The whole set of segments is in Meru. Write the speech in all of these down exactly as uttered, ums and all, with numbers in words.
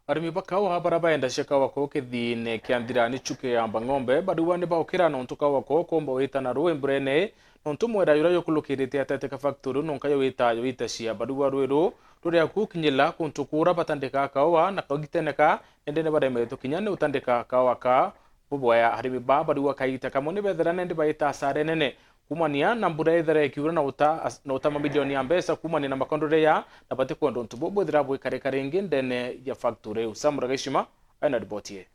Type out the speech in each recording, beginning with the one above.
Arimi ba kaua baria baendagia kaua kuu kithiine kia Nthirani chuki ya Mbang'ombe bariuga ni baukira nontu kaua kuu kuumba wita na ruu mburene, nontu mwera juria jukurukirite Ateteka Factory nonka yo wita yo itacia. Bariuga ruu ru ruria gukinyira kuntu kuria batandikaa kaua na kugiteneka, indi ni baremetwe kinya ni utandika kaua ka bubwea. Arimi ba bariuga kaita kamwe ni bethira nandi baita asara nene. Kuumania na mbura ithera ikiura na uta, na uta mamilioni ya mbeca kuumania na makondore ya, na batikwenda untu buu bwithira bwikarika ringi ndene ya factory iu. Sam Rageshima aina riboti ii.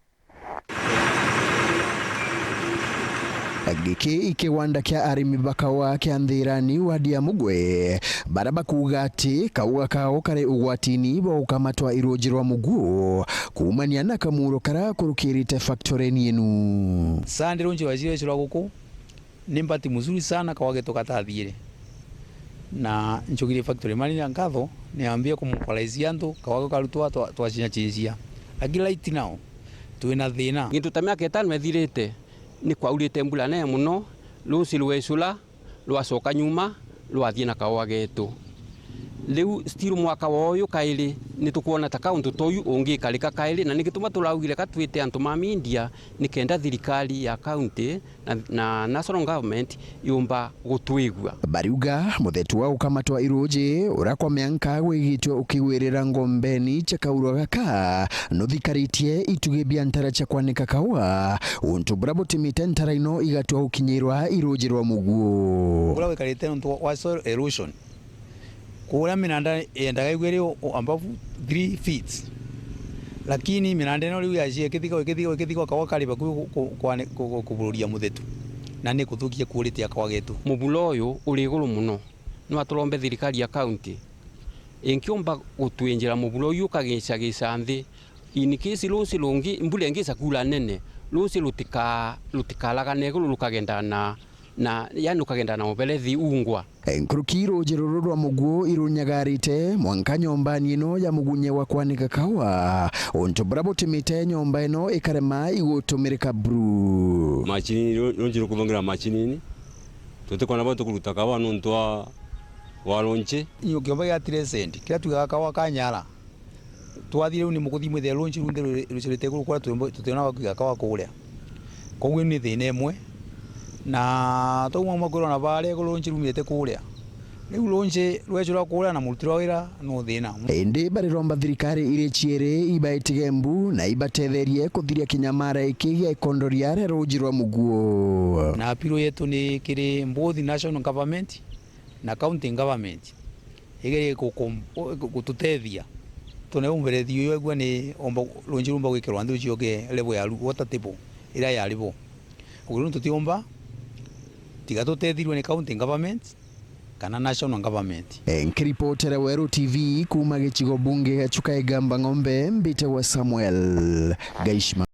Giki i kiwanda kia arimi ba kaua kia Nthirani wadi ya Mugwe, baria bakuuga ati kaua kao kari ugwatini bwa gukamatwa i ruuji rwa Muguo kuumania na kamuuro karia kurukirite factory-ini inu. Sande runji rwa ciro cira guku, ni mbati mzuri sana, kaua getu gatathiire. Na nchugire factory manager nkatho, niambia kumukolaisia antu, kaua gau karutwa twa-, twacinyachinjia. Lakini right now, twina thina. Gintu ta miaka itano ithirite, ni kwaurite mbura nene mono, ruuji rwecura, rwacoka nyuma, rwathie na kaua getu. Riu still mwaka wa uyu kairi, ni tukwona ta ka untu ta uyu ungikarika kairi, na ni gituma turaugire ka twite antu ma media, nikenda thirikari ya county na, na national government yumba gutwigua. Bariuga muthetu wa gukamatwa i ruuji, uria kwa mianka gwigitwe ukigwirira ngombeni cia kauro gaka, nuthikaritie itugi bia ntara cia kwanika kaua, untu buria butimite ntara ino igatua gukinyirwa i ruuji rwa Muguo. Buria gwikarite nontu wa soil erosion. Kuria minanda yendaga igwe iri o-, o-, above three feet. Lakini minanda ino riu yacie ikithikwa, ikithikwa, ikithikwa, kaua kari bakui ku-, ku-, kwane-, ku-, ku-, kubururia muthetu. Na ni kuthukia quality ya kaua getu. Muburo uyu uri iguru mono. Nwa turombe thirikari ya county inkiumba gutwinjira muburo uyu ukagicagica nthi. In case ruuji rungi, mbura ingica kuura nene, ruuji rutika-, rutikaragane iguru rukagenda na, na, yani rukagenda na uberethi ungwa. Nkuruki ruuji ruru rwa Muguo irunyagarite mwanka nyombani ino ya mugunye wa kwanika kaua, untu buria butumite nyomba ino ikarema igutumirika buru. Macini, ru-, ruuji rukuthungira macinini, tutikwona bau tukuruta kaua nontu wa, wa ruuji. Kiumba gia Tresend, kiria twigaga kaua ka Nyara, twathire riu ni mukuthi mwithire ruuji runthe rwi-, rucurite iguru kuria twimbo-, tutiona wa kwiga kaua kuria. Koguo ni thina imwe. Na twauma mwa kwirwa na baria iguru ruuji rumite kuria. Riu ruuji rwecura kuria na muruti rwa wira no thina. Indi bariromba thirikari iri ciiri ibaitige mbu na ibatetherie kuthiria kinyamara iki gia ikondoria ria ruuji rwa Muguo. Na appeal yetu ni kiri both national government na county government. Igerie gukum-, gu-, gututethia. Tune umberethi uyu egua ni omba, ruuji rumba gwikirwa nthi rucioke level ya ru-, water table iria yari bo. Koguo riu tutiumba, tiga tutethirwe ni county government kana national government. Nkiripotera Weru T V kuuma gicigo bunge gia Chuka Igamba Ng'ombe, mbitagwa Samuel Gaishima.